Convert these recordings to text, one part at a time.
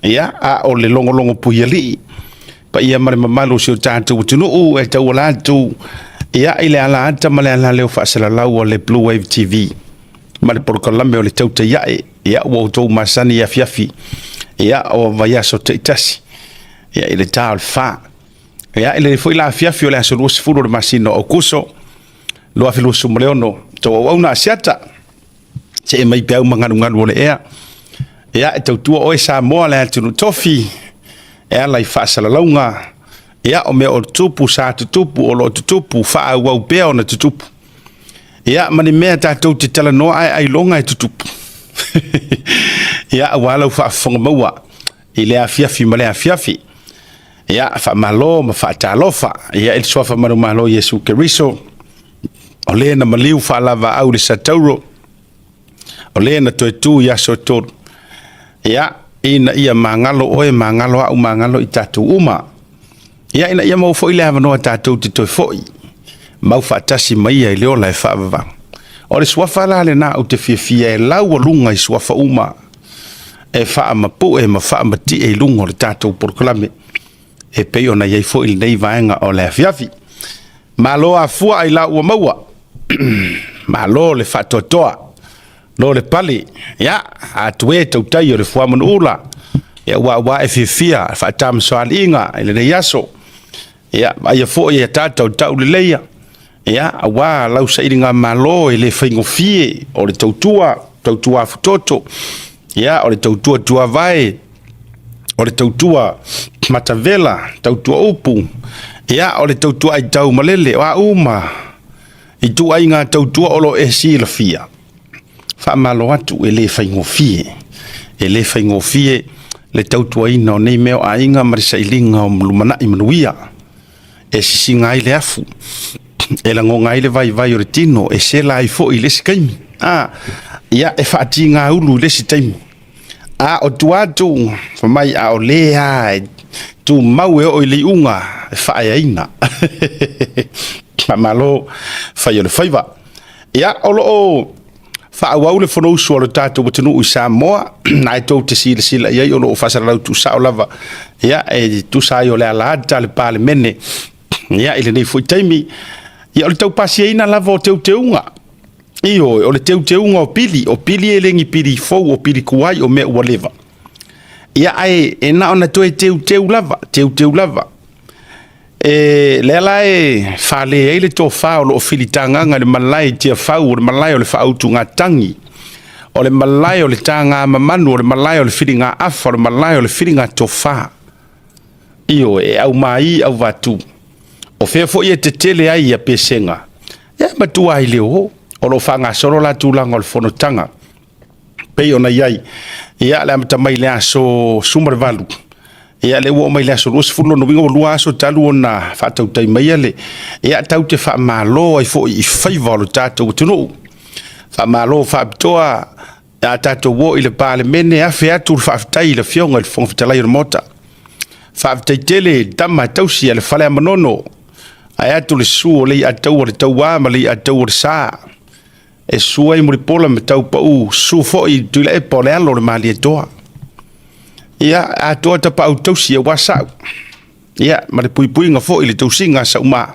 Ia, a o le logologo puialii, paia ma le mamalu o si o tatou atunuu e tauala atu ia i le ala ata ma le ala leo faasalalau a le Blue Wave TV ma le polokalame o le Tautai Ae. Ia, ua outou masani i afiafi ia o vaiaso taitasi ia i le ta o le 4. Ia, i lenei foi la afiafi o le aso 20 o le masina o Aokuso 2026, tou auauna Asiata, see mai peau ma galugalu o le ea. Ia, e tautua oe Samoa le atunuu tofi e ala i faasalalauga, ia, o mea o tutupu sa tutupu o lo o tutupu, faaauau pea ona tutupu. Ia, ma ni mea tatou te talanoa ae ailoga e tutupu. Ia, aua lau faafofoga maua i le afiafi ma le afiafi. Ia, faamalo ma faatalofa ia i le suafa manumalo Iesu Keriso, o le na maliu faalavaau i le satauro, o le na toe tu i aso e 3, ia, ina ia magalo oe, magalo au, magalo i tatou uma. Ia, ina ia maua foi le avanoa tatou te toe foi mau faatasi ma ia i le ola e faavavau. O le suafa la lena ou te fiafia e laualuga i suafa uma e faamapue ma faamatie i luga o le tatou polokalame e pei ona i ai foi lenei vaega o le afiafi. Malo afua ailao ua maua, malo le faatoatoa, lo le pale, ia, atue tautai o le fuamanuula, ia ua e fiafia faatamasoaliiga i lenei aso. Ia, vaaia foi e ataata o tauleleia, ia, aua lau sailigamalo e le faigofie, o le tautua, tautua afutoto, ia, o le tautua tuavae, o le tautua matavela, tautua upu, ia, o le tautua aitau malele, o a uma ituaiga tautua o lo o e silafia, faamalo atu, e le faigofie, e le faigofie le tautuaina o nei mea o aiga ma le sailiga o lumanai manuia, e sisiga ai le afu, e lagona ai le vaivai o le tino, e sela ai foi i le isi taimi, ia, e faatigaulu i le isi taimi. A o tua atu, fai mai a o le lava e tumau e oo i le iuga, e faaeaina. Faamalo fai o le faiva. Ia, o lo o faaauau le Fonousu a lo tatou atunuu i Samoa, na e tou te silasila i ai o lo o faasalalau tuusao lava, ia, e tusa ai o le alaata a le Palemene, ia, i lenei foi taimi. Ia, o le tau pasiaina lava o teuteuga. Ioe, o le teuteuga o pili, o pili e le ni pili fou, o pili tuai, o mea ua leva. Ia, ae e na ona toe teuteu lava, teuteu lava. E lea la e fale ai le tofa o lo o filitagaga i le malae i Tiafau, o le malae o le faautugatagi, o le malae o le taga mamanu, o le malae o le filigaafa, o le malae o le filigatofa. Ioe, e aumai auvatu. O fea foi e tetele ai ia pesega, e matua ai le o. O lo o faagasolo la tulaga o le fonotaga, pei ona i ai, ia, le amata mai le aso 18, ia, lea ua oo mai le aso 20, lona uiga ua 2 aso talu ona faatautai maia le, ia, tatou te faamalo ai foi i faiva o le tatou atunuu. Faamalo faapitoa a tatou o i le Palemene, afe atu le faafetai i le Afioga i le Fofoga Fetalai o le Maota. Faafetai tele i tama e tausi a le fale a Manono, ae atu le susu o Leiataua le Taua ma Leiataua le Sa, e susu ai Mulipola ma Taupau, susu foi Tuilaepa o le alo o le Malietoa. Ia, atoa tapaau tausi aua sau, ia, ma le puipuiga foi i le tausiga a Sauma.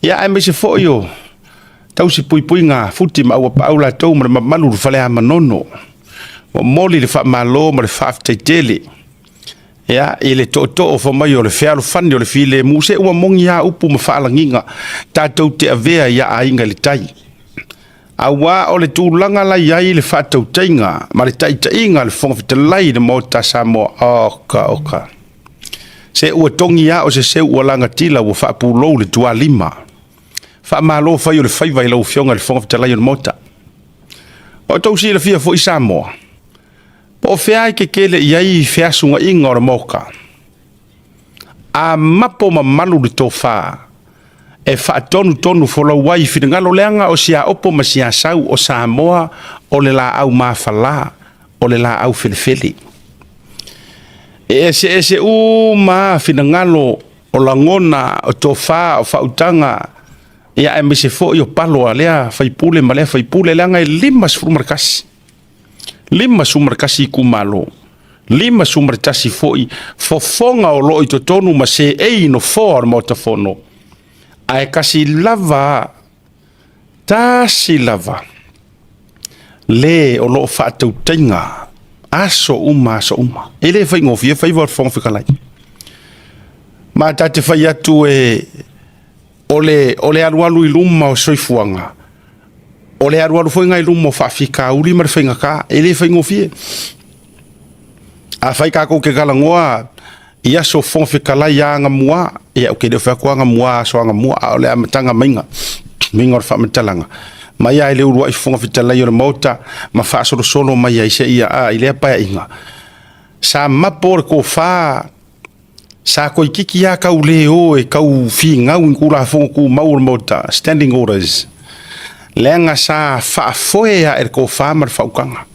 Ia, aemaise foi o tausi puipuiga a Futi ma Auapaau latou ma le mamalu i le fale a Manono. Momoli le faamalo ma le faafetai tele, ia, i le tootoo fai mai o le fealofani o le filemu, se ua moni lava upu ma faalagiga tatou te avea i aiga i le tai. Aua o le tulaga la i ai le faatautaiga ma le taitaiga a le Fofoga Fetalai i le Maota a Samoa, oka oka. Se ua togi lava o se seu ua lagatila ua faapulou le tualima. Faamalo fai o le faiva i lau Afioga i le Fofoga Fetalai o le Maota. Ua outou silafia foi Samoa, po o fea e tetele i ai feasuga'iga o le Maota, a mapo mamalu le tofa e faatonutonu folau ai i finagalo, leaga o siaopo ma siasau o Samoa o le laau mafala, o le laau felefele. E eseese uma lava finagalo o lagona, o tofa, o faautaga, ia aemaise foi o palo a lea faipule ma lea faipule, leaga e 51, 51 itumalo. 51 foi fofoga o lo o i totonu ma seei i nofoa o le Maota Fono, ae kasi lava, tasi lava le o lo o faatautaiga aso uma aso uma. E le faigofie faiva o le Fofoga Fetalai. Ma ta te fai atu e o le alualu i luma o soifuaga, o le alualu foi lena i luma o faafitauli ma le faigata, e le faigofie. Afai tatou te talanoa i aso Fofoga Fetalai anamua, ia ou te le fai atu anamua aso anamua, a o le amataga maiga, uiga o le faamatalaga, mai lava i le uluai Fofoga Fetalai o le Maota ma faasolosolo mai ai seia, a, i lea Paeaiga, sa mapo le tofa, sa toeitiiti lava tau le o e tau finau i Tulafono Tumau o le Maota, Standing Orders, leaga sa faafoe lava e le tofa ma le faautaga.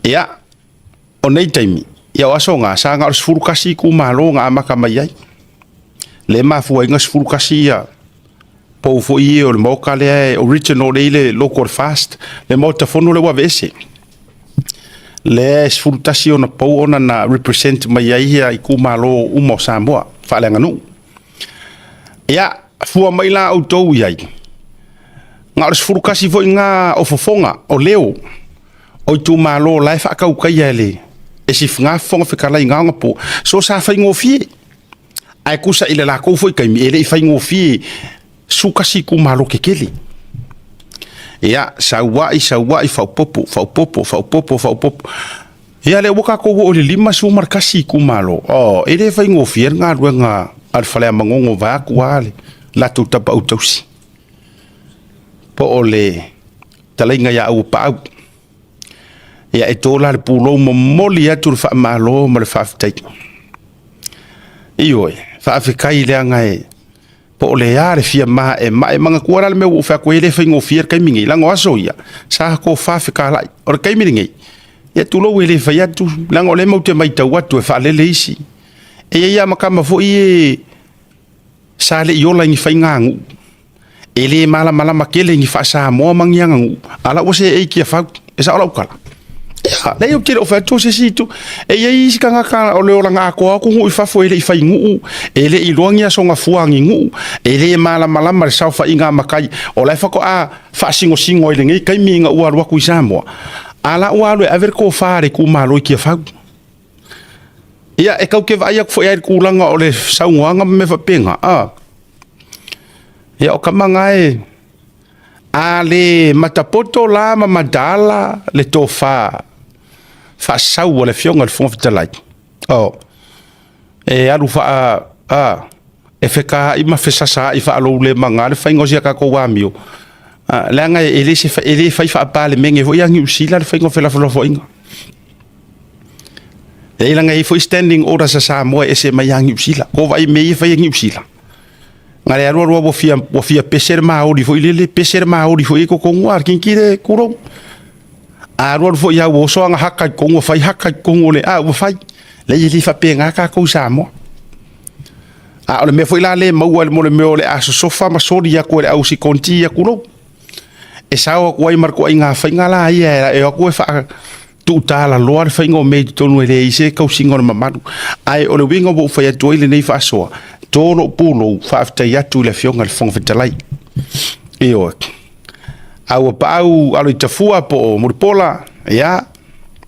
Ia, o nei taimi, ia o aso na, sa na o le 11 itumalo na amata mai ai, lea e mafua ai ona 11 ia pou foi ia o le Maota lea e original lea e i le logo o le FAST, le Maota Fono lea ua aveese. Lea e 11 ona pou ona na represent mai ai ia itumalo uma o Samoa faaleaganuu. Ia, fua mai la outou i ai, na o le 11 foi lena o fofoga, o leo o itumalo o la e faatautaia e le e si na Fofoga Fetalai i na ona po, so sa faigofie. Ae tusa i le latou foi taimi, e le i faigofie, 11 itumalo tetele. Ia, sau ai, sau ai, faaopoopo, faaopoopo, faaopoopo, faaopoopo. Ia, lea ua tatou oo i le 51 itumalo. Oh, e le faigofie le galuega a le Faleamanono vaeatu lava le latou tapaau tausi. Po o le talaiga ia Auapaau. Ia, e to la le pulou momoli atu le faamalo ma le faafetai. Ioe, faafetai leaga e po o le a le fia maemae. Manatua la le mea ua ou fai atu ai, e le faigofie le taimi lenei, leaga o aso ia, sa tofa fetalai. O le taimi lenei, ia tulou e le fai atu, leaga o lea matou te matau atu e faalele isi. E i ai lava ma tama foi ia sa le i ola i ni faiganuu, e le malamalama tele i ni faa-Samoa ma ni aganuu, a o la ua seei i Tiafau. E sao lau tala? Ia, leai ou te le o fai atu o se isi itu. E i ai isi tagata o le olaga atoa atu nuu i fafo e le i fai nuu, e le i iloa ni aso gafua a ni nuu, e le malamalama i le saofaiga a matai, o la e faatoa faasinosino ai i lenei taimi ina ua alu atu i Samoa, a o la ua alu e ave le tofa a le itumalo i Tiafau. Ia, e tatou te vaai atu foi lava i le tulaga o le saunoaga ma mea faapena, a. Ia, o tama na e, a le matapoto la ma mataala le tofa faasau a le Afioga i le Fofoga Fetalai, oh, e alu faa, a, e fetaai ma fesasaai faaloulemaga le faiga o si a tatou amio, a, leaga e le, e le fai faa-Palemene foi ia Niu Sila le faiga o felafolafoaiga. E leaga e i ai foi standing orders a Samoa e ese mai ia Niu Sila. Ko vaai i mea ia e fai e Niu Sila. Na le alu alu lava ua fia pese le maoli foi lele, pese le maoli foi i totonu, a kinki le kulou. A alu alu foi lava ua oso ana haka i totonu, ua fai haka i totonu o le, a ua fai. Leai e le faapena tatou i Samoa. A o le mea foi la lea e maua mo le mea o le a sosofa ma soli atu e le au sikonti ia tulou. E sao atu ai ma le ituaiga faiga la ia e o atu e faatuutalaloa le faiga o mea i totonu e leai se tausiga o le mamalu. Ae o le uiga ua ou fai atu ai lenei faasoa, to lou pulou, faafetai atu i le Afioga i le Fofoga Fetalai. Ioe. A ua paau Aloitafua po o Mulipola, ia,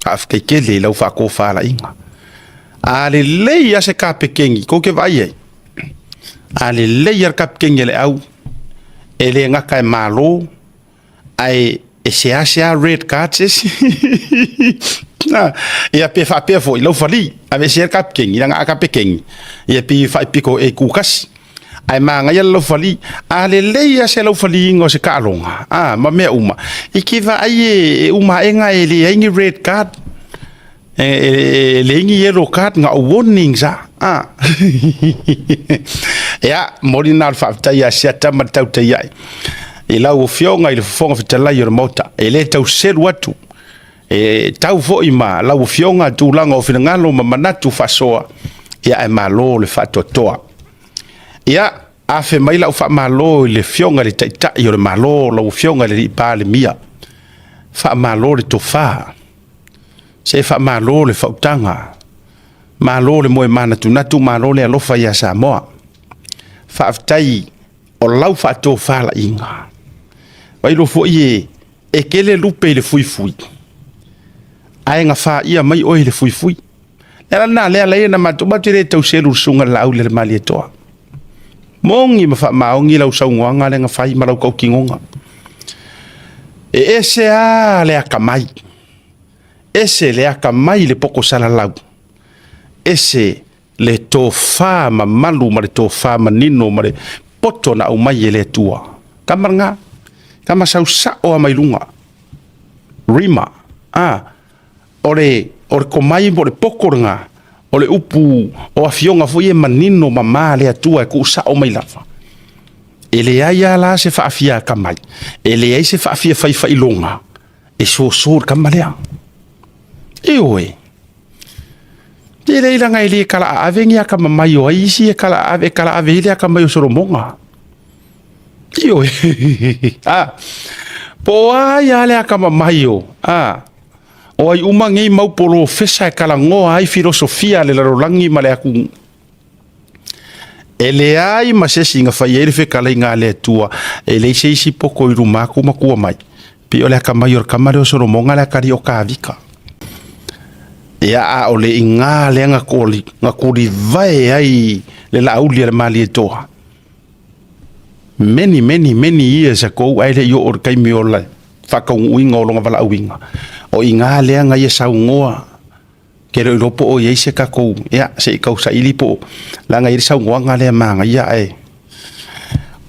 faafetai tele i lau faatofalaiga. A lelei lava se kapekeni, tou te vaai ai, a lelei lava le kapekeni a le au, e le gata e malo, ae e seasea red card se isi. Ia pe faapea foi, lau fali, aveesea le kapekeni, leaga a kapekeni, ia pei e faipito e kukasi. Ae manaia le laufali. A lelei lava se laufaliina o se taaloga, a, ma mea uma, e te vaai e uma aega e leai ni red card, e leai ni yellow card, na o warnings lava. A. Ia, momoli lena o le faafetai ia Asiata ma le tautai ae i lau Afioga i le Fofoga Fetalai o le Maota. E le tau selu atu, e tau foi ma lau Afioga tulaga o finagalo ma manatu faasoa, ia ae malo le faatoatoa. Ia, afe mai lau faamalo i le Afioga i le Taitai o le Malo, lau Afioga i le Palemia. Faamalo le tofa. Se faamalo le faautaga, malo le moe manatunatu, malo le alofa ia Samoa. Faafetai o lau faatofalaiga. Vaai foi e tele lupe i le fuifui, ae gafaia mai oe i le fuifui. Le ala lena lea la na matou matou te le tau selu i le susuga i le Laauli a le Malietoa. Moni ma faamaoni lau saunoaga lea na fai ma lau tautinoga. E ese lava le atamai, ese le atamai i le poto salalau, ese le tofa mamalu ma le tofa manino ma le poto na aumai e le Atua. Tama lena, tama sau sao lava mai luga. Rima, o le tomai po o le poto lena, o le upu o afioga foi e manino mama a le Atua e tuusao mai lava. E leai lava la se faafia atamai, e leai se faafia faifailoga e soso i le tama lea. Ioe. E leai leaga e le talaaave ni atamamai o ai isi e talaave, e talaave ai le atamai o Solomona. Ioe. Po o ai lava le atamamai o, o ai uma nei mau polofesa e talanoa ai filosofia a le lalolagi ma le atunuu. E leai ma se isi na fai ai le fetalaiga a le Atua, e leai se isi poto i luma atu ma tua mai, pei o le atamai o le tama lea o Solomona le atalii o Tavita. Ia, a o le iga lea na tulivae ai le Laauli a le Malietoa, many, many, many years ago, ae le i oo i le taimi o le faataunuuina o lona valaauina, o iga lea na ia saunoa, ke le o iloa po o i ai se tatou, ia, se i tau saili po o, leaga e i ai le saunoaga lea manaia, ae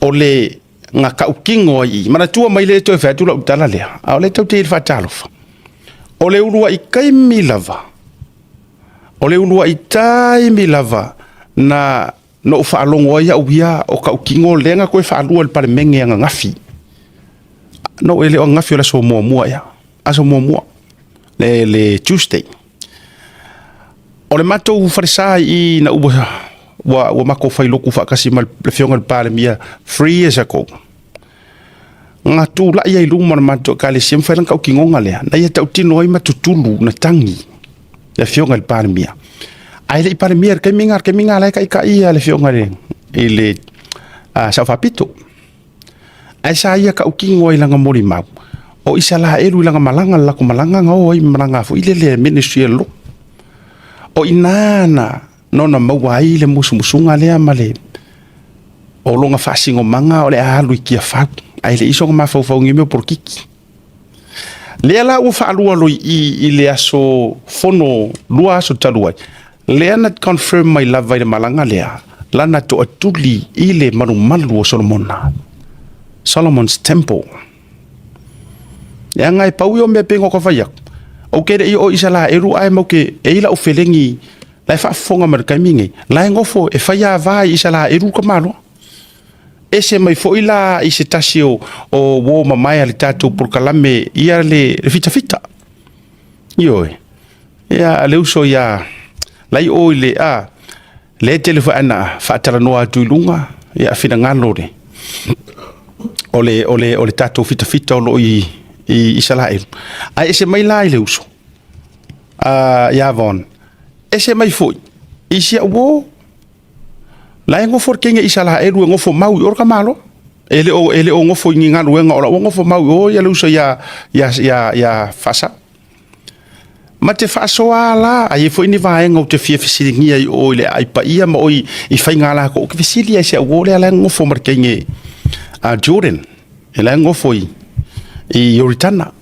o le na tautino ai i, manatua mai lea e toe fai atu lau tala lea, a o lea tatou te i i le faatalofa, o le uluai taimi lava, o le uluai taimi lava na ou faalogo ai au ia o tautino lea na toe faalua i le Palemene ananafi. No, e le o ananafi, o le aso muamua ea, aso muamua, le Tuesday. O le matou falesa i ina ua matou failotu faatasi ma le afioga i le Palemia 3 years ago, na tulai ai i luma o le matou ekalesia ma fai lana tautinoga lea, na ia tautino ai ma tutulu na tagi le afioga i le Palemia. Ae le i Palemia i le taimi lena, le taimi lena la e taitai le afioga i le Sao Faapito. Ae sa ia tautino ai i lana molimau, o Isaraelu i lana malaga, le latou malaga na o ai, malaga foi lele ministry a le lotu. O i ina na ona maua ai le musumusuga lea ma le o lona faasinomaga o le a alu i Tiafau, ae le i soona mafaufau i mea o polokiki. Lea la ua faalua loi i le aso fono 2 aso talu ai, lea na confirm mai lava i le malaga lea, lana toatuli i le malumalu o Solomona, Solomon's Temple. Leaga e pau ia o mea pei ona fai atu, ou te le i oo i Isaraelu ae mau te e i lau felegi la e faafofoga mai le taimi nei, la e nofo e fai ava i Isaraelu ka maloa. Ese mai foi la i se tasi o uo mamae a le tatou polokalame ia le fitafita. Ioe. Ia le uso ia lai o i le a le tele foi ana faatalanoa atu i luga ia finagalo le o le o le o le tatou fitafita o lo o i Isaraelu. Ae ese mai la i le uso ia Von, ese mai foi i si au uo la e nofo le teine Isaraelu e nofo mau i o le tamaloa. E le o nofo i ni galuega o la ua nofo mau i o ia le uso ia Faasau. Ma te faasoa la, ai foi ni vaega ou te fia fesiligia i o i le aai paia ma o i faiga latou. Ou te fesili ai se au o lea la e nofo ma le teine a Jordan, e la e nofo i Ioritana.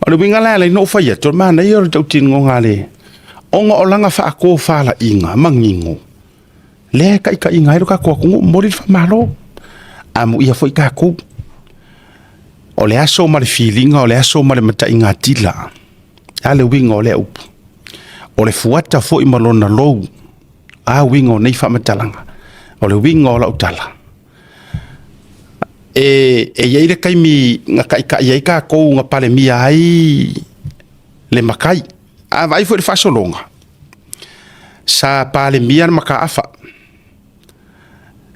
O le uiga la e na ou fai atu, o le manaia o le tautinoga a le, ona o lana faatofalaiga manino, lea e taitaiga ai lo tatou atunuu, momoli le faamalo. Amuia foi tatou. O le aso ma le filiga, o le aso ma le mataigatila. A le uiga o lea upu. O le fuata foi ma lona lou, a uiga o nei faamatalaga. O le uiga o lau tala, e i ai le taimi na taitai ai tatou na palemia ai le matai. A vaai foi i le faasologa, sa palemia le mataafa.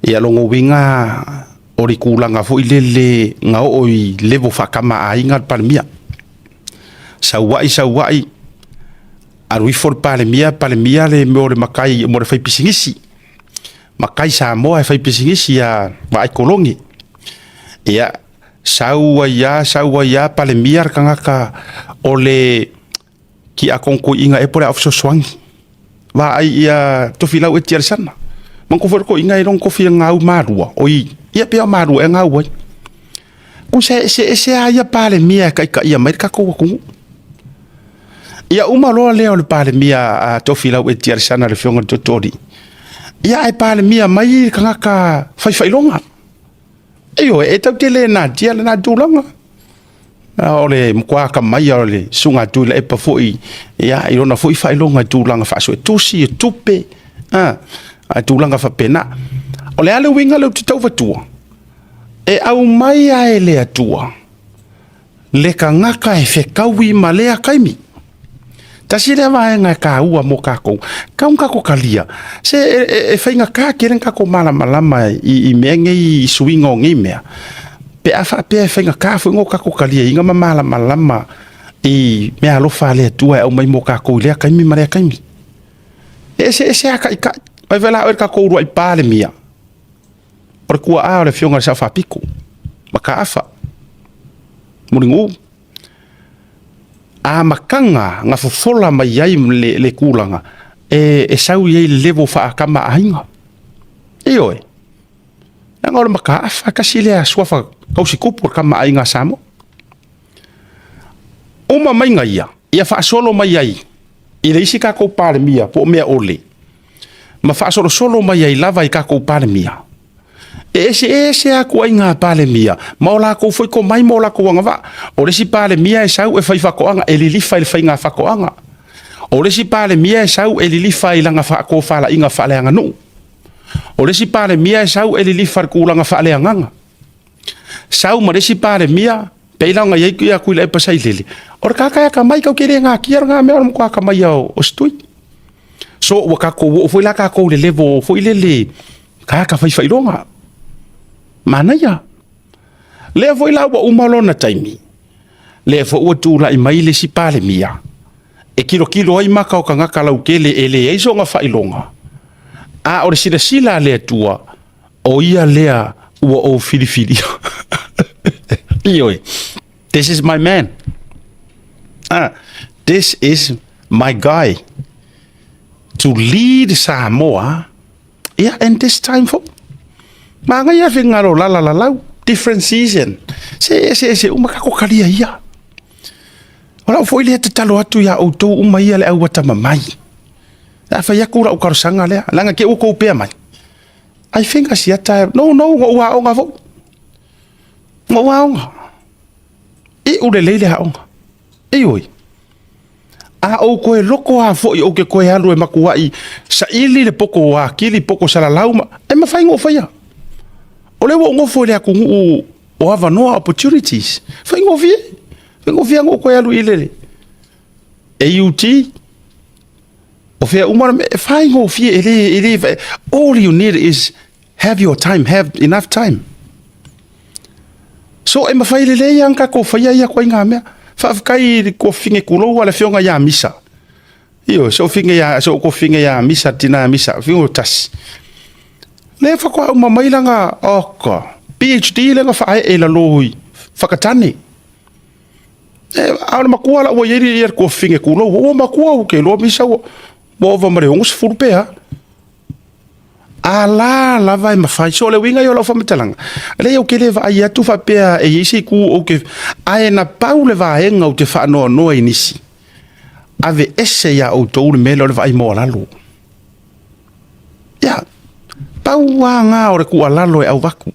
Ia lona uiga o le tulaga foi lele na oo i level faatamaaiga le palemia. Saua'i saua'i, alu ifo le Palemia, Palemia le mea o le makai mo le faipisinisi. Makai Samoa e faipisinisi ia vaai kolone. Ia, sau ai lava, sau ai lava Palemia le tagata o le kiakonotoiiga ea po o le aao fesoasoani. Vaai ia Tofilau Eti Alesana. Manatua foi le toeaina e iloa na tofi gau Malua, oi, ia pei o Malua ea gau ai. Tusa e eseese lava ia Palemia e taitaia mai le tatou atunuu. Ia uma loa lea o le Palemia a Tofilau Eti Alesana le afioga i le Tootooalii, ia ae Palemia mai le tagata faifailoga. Ioe, e tatou te le natia lena tulaga. O le matua atamai lava o le Susuga a Tuilaepa foi ia, i lona foi faailoga i tulaga faasuetusi, o tupe, a tulaga faapena. O le a le uiga lea ou te tau avatua? E aumai lava e le Atua le tagata e fetaui ma lea taimi. Tasi lea vaega e taua mo tatou, tau ina tatou talia, se e faigata tele ona tatou malamalama i mea nei i suiga o nei mea, pe a faapea e faigata foi ona tatou taliaina ma malamalama i meaalofa a le Atua e aumai mo tatou i lea taimi ma lea taimi. E eseese lava taitai. Vaai foi la oe i le tatou uluai Palemia, o le tuaa o le Afioga i le Sao Faapito, Mataafa Mulinuu. Amataga na fofola mai ai le tulaga e sau i ai i le level faa-Tama a Aiga. Ioe, leaga o le Mataafa tasi lea suafa tausitupu o le Tama a Aiga a Samoa. Uma maiga ia, ia faasolo mai ai i le isi tatou Palemia po o mea ole, ma faasolosolo mai ai lava i tatou Palemia. E eseese lava ituaiga Palemia ma o latou foi tomai ma o latou agavaa. O le isi Palemia e sau e faifaatoaga, e lilifa i le faiga faatoaga. O le isi Palemia e sau e lilifa i lana faatofalaiga faaleaganuu. O le isi Palemia e sau e lilifa i le tulaga faaleagaga. Sau ma le isi Palemia, pei la ona i ai Tuilaepa Sailele, o le tagata e atamai, tatou te le natia lena mea, o le matua atamai lava o se tui. So ua tatou oo foi la tatou i le level foi lele, tagata faifailoga. Manaia. Lea foi la ua uma lona taimi, lea foi ua tulai mai le isi Palemia, e tilotilo ai maka o tagata lautele e leai sona faailoga, a o le silasila a le Atua, o ia lea ua ou filifilia. Ioe, this is my man. Ah, this is my guy to lead Samoa. Yeah, and this time foi. Magaia finagalo lala lalau, different season. Se ese ese uma kako kalia ia. O lau foi lea tatalo atu ia outou uma ia le au atamamai. A fai atu lau talosaga lea, leaga te ua tou pea mai. Ai finga siata, no no, na ou aoga foi. Na ou aoga. Iu lelei le aoga. Ioe. A ou toe loko lava foi ou te toe alu e matuai saili le poto akili, poto salalau, ma, e mafai ona ou faia. O lea ua ou nofo i le atunuu o avanoa, opportunities. Faigofie. Faigofie ona ou toe alu i le AUT, o fea uma, e faigofie, e le, e le, all you need is have your time, have enough time. So e mafai lelei lava ona tatou faia ia ituaiga mea. Faafetai i le tuafafine tulou a le afioga ia Misa. Ioe, so fine ia, so tuafafine ia Misa, tina Misa, fiu tasi. Lea faatoa uma mai lana, oka, PhD lea na faaee i lalo i Whakatane. E, a o le matua la ua i ai ia le tuafafine tulou, ua matua ua ke iloa Misa ua ova ma le 60 pe a. A la lava e mafai. So o le uiga ia o lau faamatalaga, leai ou te le vaai atu faapea e i ai se itu ou te, ae na pau le vaega ou te faanoanoa i nisi, ave ese iā outou le mea lea o le vaai maualalo. Ia, pau lava lena o le tuualalo e avatu.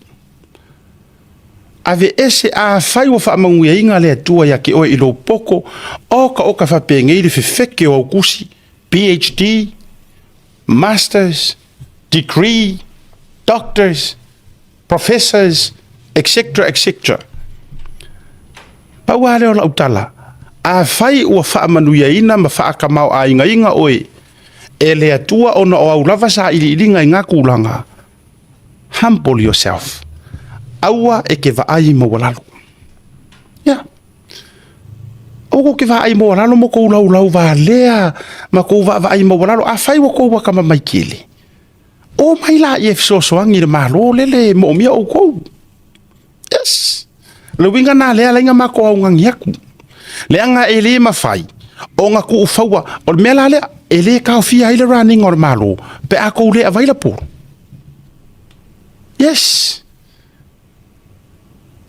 Ave ese, afai ua faamanuiaina le Atua ia te oe i lou poto, oka oka faapenei le fefeke o au tusi, PhD, Masters, degree, doctors, professors, etc. etc. Pau lava lea o lau tala, afai ua faamanuiaina ma faatamaoaigaina oe e le Atua ona o au lava sailiiliga i ngā tulaga, humble yourself. Aua e te vaai maualalo. Yeah. Aua kou te vaai maualalo ma kou laulau valea ma kou vaavaai maualalo. Afai ua tou atamamai tele, omai laia e fesoasoani i le Malo lele e moomia outou. Yes. O le uiga lena lea e ala ai ona matou augani atu, leaga e le mafai ona tuufaua. O le mea la lea, e le taofia ai le run ina o le Malo pe a tou le available. Yes.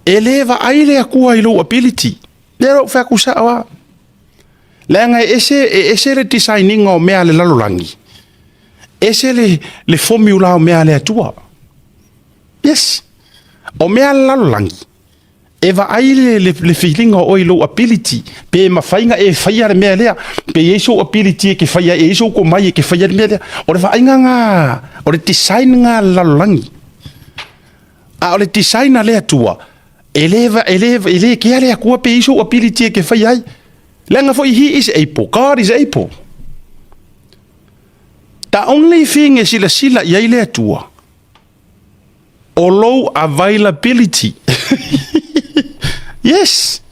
E le vaai le Atua i lou ability. Lea la ou fai atu sao lava. Leaga e ese, e ese le design ina o mea a le lalolagi, ese le formula o mea a le Atua. Yes. O mea a le lalolagi, e vaai le filiga o oe i lou ability, pe mafai ona e faia le mea lea, pe i ai sou ability e te faia ai, e i ai sou tomai e te faia ai le mea lea. O le vaaiga lena, o le design lena a le lalolagi. A o le design a le Atua, e le kea le Atua pe i ai sou ability e te faia ai. Leaga foi he is able, God is able. The only thing e silasila i ai le Atua, o lou availability. Yes.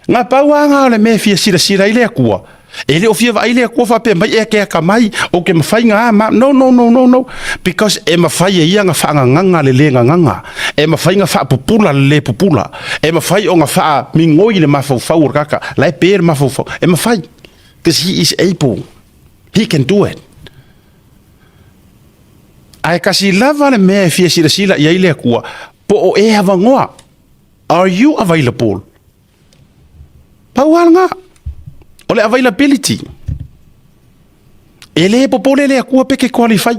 Na pau lava lena o le mea e fia silasila ai le Atua. E le o fia vaai le Atua faapea mai e akeakamai, ou te mafai na a ma. No, no, no, no, no. Because e mafai e ia ona faagagaga le le gagaga. E mafai ona faapupula le le pupula. E mafai ona faamigoi le mafaufau o le tagata. La e pe le mafaufau. E mafai. Because he is able. He can do it. Ae kasi lava le mea e fia silasila i ai le Atua, po o e avanoa. Are you available? Pau lava lena. O le availability. E le popole le Atua pe ke qualify.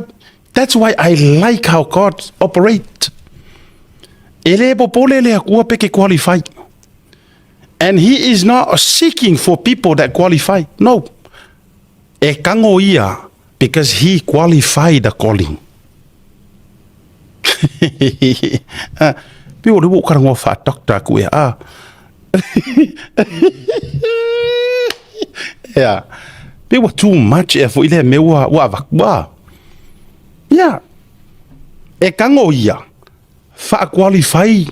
That's why I like how God operate. E le popole le Atua pe ke qualify. And he is not seeking for people that qualify. No. E kago ia because he qualified the calling. Pei o le ua ou talanoa faa-doctor aku ea, ah. Ea, pei ua too much ea foi lea mea ua ua avatu, ah. Ia, e kago ia faa-qualify,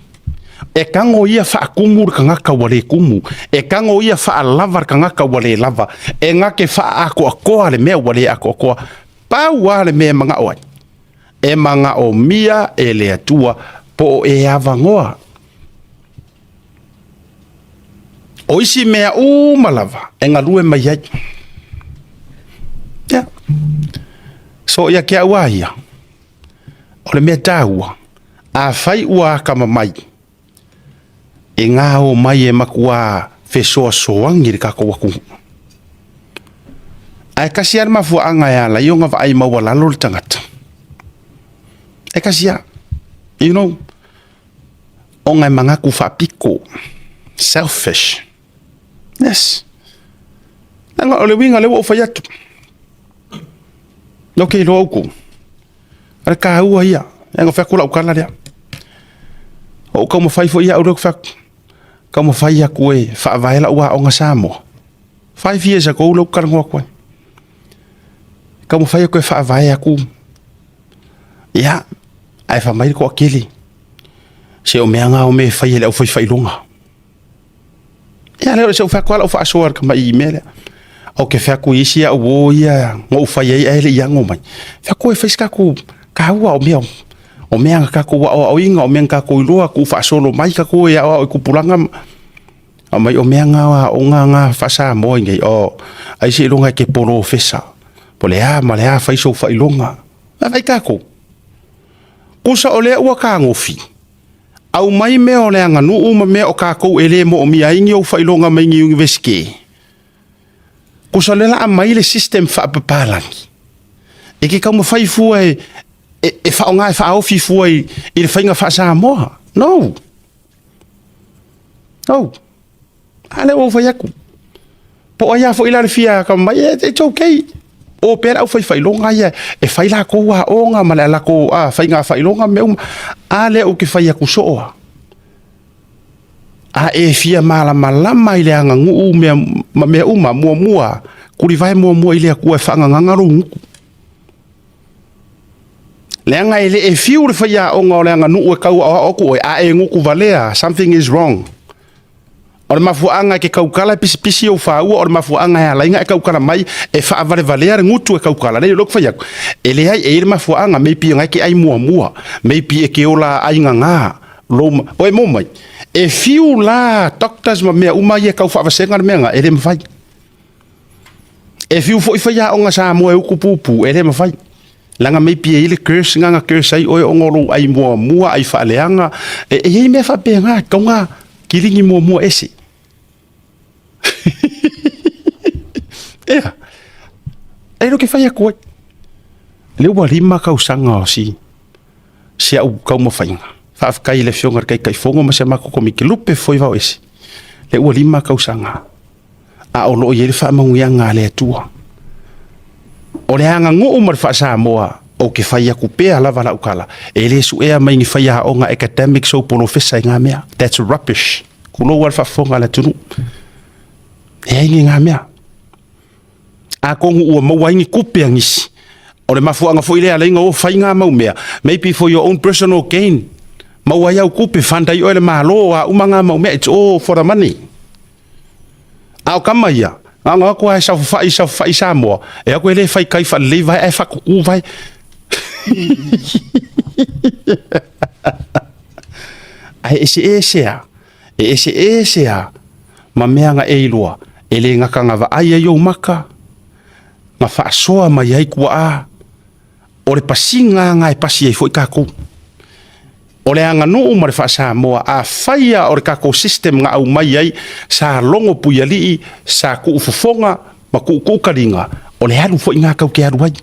e kago ia faakumu le tagata ua le kumu, e kago ia faalava le tagata ua le lava, e gate faaatoatoa le mea ua le atoatoa. Pau lava le mea e manao ai, e manaomia e le Atua po o e avanoa. O isi mea uma lava e galue mai ai. Yeah. So ia ke au a ia, O le mea taua, afai ua akamamai, e ngā omai e makuā fesoasoani i le tatou atunuu. Ae kasi lava le mafuaaga e ala ai ona vaai maualalo le tagata. E kasi lava. You know, ona e manatu faapito, selfish. Yes. Leaga o le uiga lea ua ou fai atu. Ok, iloa outou. O le taua ia. Leaga fai atu lau tala lea. O ou taumafai foi au lea ou fai atu. Taumafai atu e faavae lau aoga Samoa. 5 years ago lea ou talanoa atu ai. Taumafai atu e faavae atu. Ia, ae fai mai le toatele. Se o mea na o mea e fai e le aufaifailoga. Ia lea o se ou fai atu lava lau faasoa i le tamai mea lea. Ou te fai atu i isi au uo ia na ou fai ai ae le i ago mai. Fai atu e fai se tatou taua o mea o mea na tatou aoaoina, o mea na tatou iloa, tuufaasolo mai tatou e aoao i tupulaga ma aumai o mea na o aoga na faa-Samoa i inei. O, ai seiloga e te polofesa, po o le a ma le a fai sou faailoga. Vaai tatou, tusa o lea ua tagofi, Aumai mea o le aganuu ma mea o tatou e le moomia ai ni ou faailoga mai ni Iunivesite. Tusa o lea la aumai le system faapapalagi, e te taumafai fua e, e, e faaaoga e faaofi fua i, i le faiga faa-Samoa. No. No. A lea ua ou fai atu. Po o ai lava foi la le fia atamamai, it's okay. O pea le aufaifailoga ia e fai latou aoga ma le latou faiga faailoga ma mea uma. A lea ou te fai atu soo lava. A e fia malamalama i le aganuu mea, ma mea uma, muamua, tulivae muamua i le Atua e faagagaga lou gutu. Leaga e le e fiu le faiaoga o le aganuu e tau aoao atu oe, a e gutu valea, something is wrong. O le mafuaaga e ke kaukala e pisipisi ou faua, o le mafuaaga e ala ai ona e kaukala mai e faavalevalea le gutu e kaukala. Leai, o lea ou te fai atu, e leai, e i ai le mafuaaga, maybe o na e te ai muamua, maybe e te ola aigagā, lou, o e mo mai, e fiu la doctors ma mea uma ia e tau faavasega le mea lena, e le mafai. E fiu foi faiaoga Samoa e utu pupu, e le mafai. Leaga maybe e i ai le curse na na curse ai oe ona o lou ai muamua, ai faaleaga. E, e i ai mea faapena, e tatau ona kiligi muamua ese. Ea, e le ke fai atu ai. Lea ua 5 tausaga o si, si au taumafaiga. Faafetai i le Afioga i le Taitaifono ma si a matou Komiti, lupe foi vao ese. Lea ua 5 tausaga. A o lo o i ai le faamanuiaga a le Atua. O le aganuu ma le faa-Samoa, ou te fai atu pea lava lau tala, e le suea mai ni faiaoga academics ou polofesa i ngā mea. That's rubbish. Tulou lava le faafofoga a le atunuu. Leai ni ngā mea. Atonu ua maua ai ni tupe a nisi. O le mafuaaga foi lea alai na o fai ngā mau mea. Maybe for your own personal gain. Maua ai au tupe, fund ai oe le Malo, a uma ngā mau mea. It's all for the money. A o tama ia, na ona o atu lava e saofafai, saofafai Samoa, e o atu e le fai kai faalelei vae ae faatutu vae. Ae eseese lava, e eseese lava ma mea na e iloa, e le gata na vaai ai ou maka, na faasoa mai ai tuaa, o le pasiga lena e pasi ai foi tatou. O le aganuu ma le faa-Samoa, afai lava o le tatou system na aumai ai, sa logo puialii, sa tuufofoga ma tuutuu taliga, o le alu foi lena tatou te alu ai.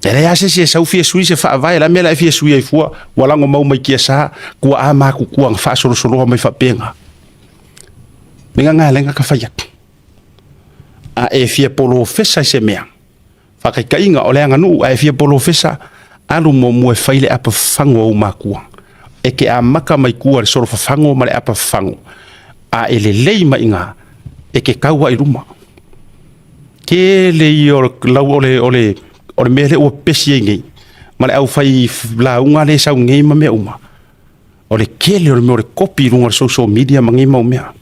E leai lava se isi e sau fia sui se faavae, o le a le mea o le a e fia sui ai fua, ua lago mau mai tiasa, tuaa matutua na faasolosoloa mai faapena. O le mea lena e ala ai ona ta fai atu, a e fia polofesa i se mea, Faataitaiga, o le aganuu, a e fia polofesa, alu muamua e fai le apa fafago a ou matua. E te amata mai tua i le solo fafago ma le apa fafago, a e lelei mai i ina, e te tau lava i luma. Tele ia o le lau o le, o le, o le mea lea ua pepesi ai nei, ma le aufai lauga lea e sau nei ma mea uma, o le tele o le mea o le kopi i luga o le social media ma nei mau mea.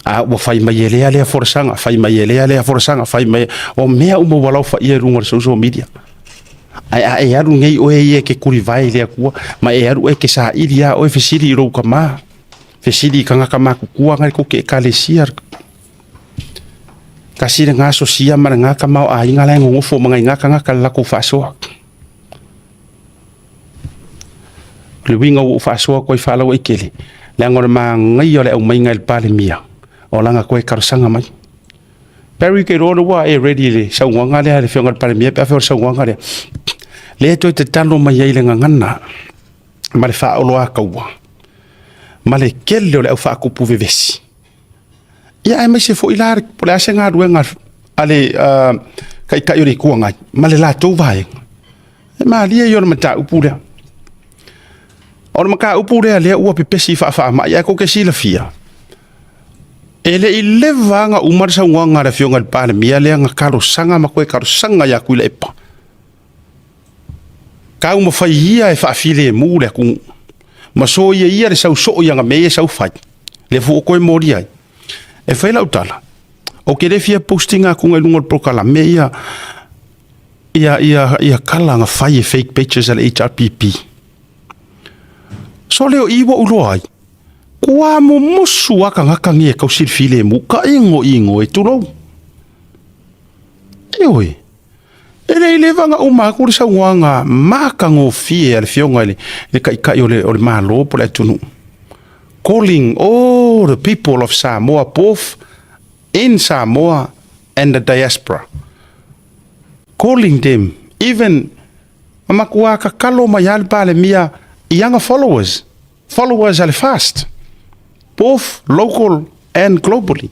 A ua fai mai e lea lea folasaga, fai mai e lea lea folasaga, fai mai, o mea uma ua laofaia i luga o le social media. Ae a e alu nei oe ia e ke tulivae i le Atua, ma e alu e ke saili lava oe fesili i lou tama, fesili i tagata matutua na tou te ekalesia. Tasi lena sosia ma lena tamaoaiga la e nonofo ma nai na tagata i le latou faasoa. O le uiga ua ou faasoa atu ai faalauaitele, leaga o le manaia o le aumaiga e le Palemia o lana toe talosaga mai. Barry, ou te iloa o lea ua e ready i le saunoaga lea a le Afioga i le Palemia pe afai o le saunoaga lea. Lea e toe tatalo mai ai i le gagana ma le faaoloataua ma le tele o le au faatupu vevesi. Ia aemaise foi la po o le a se galuega a le Taitai o le Itu Agai ma le latou vaega. E malie ia o le mataupu lea. O le mataupu lea lea ua pepesi faafaamai, ae tou te silafia, e le i leva lava ona uma le saunoaga a le Afioga i le Palemia lea na talosaga ma toe talosaga ia Tuilaepa, taumafai ia e faafilemu le atunuu, ma soia ia le sau soo i ana mea ia e sau fai, lea foi ua toe molia ai. E fai lau tala, ou te le fia post ina atu i luga o le polokalame ia ia tala na fai e fake pages a le HRPP. So lea o i ua ou iloa ai, kua mumusu lava tagata nei e tau silafilemu, ka igoigo e tulou. Ioe, e le i leva ona uma atu le saunoaga matagofie a le Afioga i le Taitai o le Malo po o le atunuu, calling all the people of Samoa both in Samoa and the diaspora, calling them, even ma matua tatalo mai lava le Palemia i ana followers, followers a le FAST, both local and globally.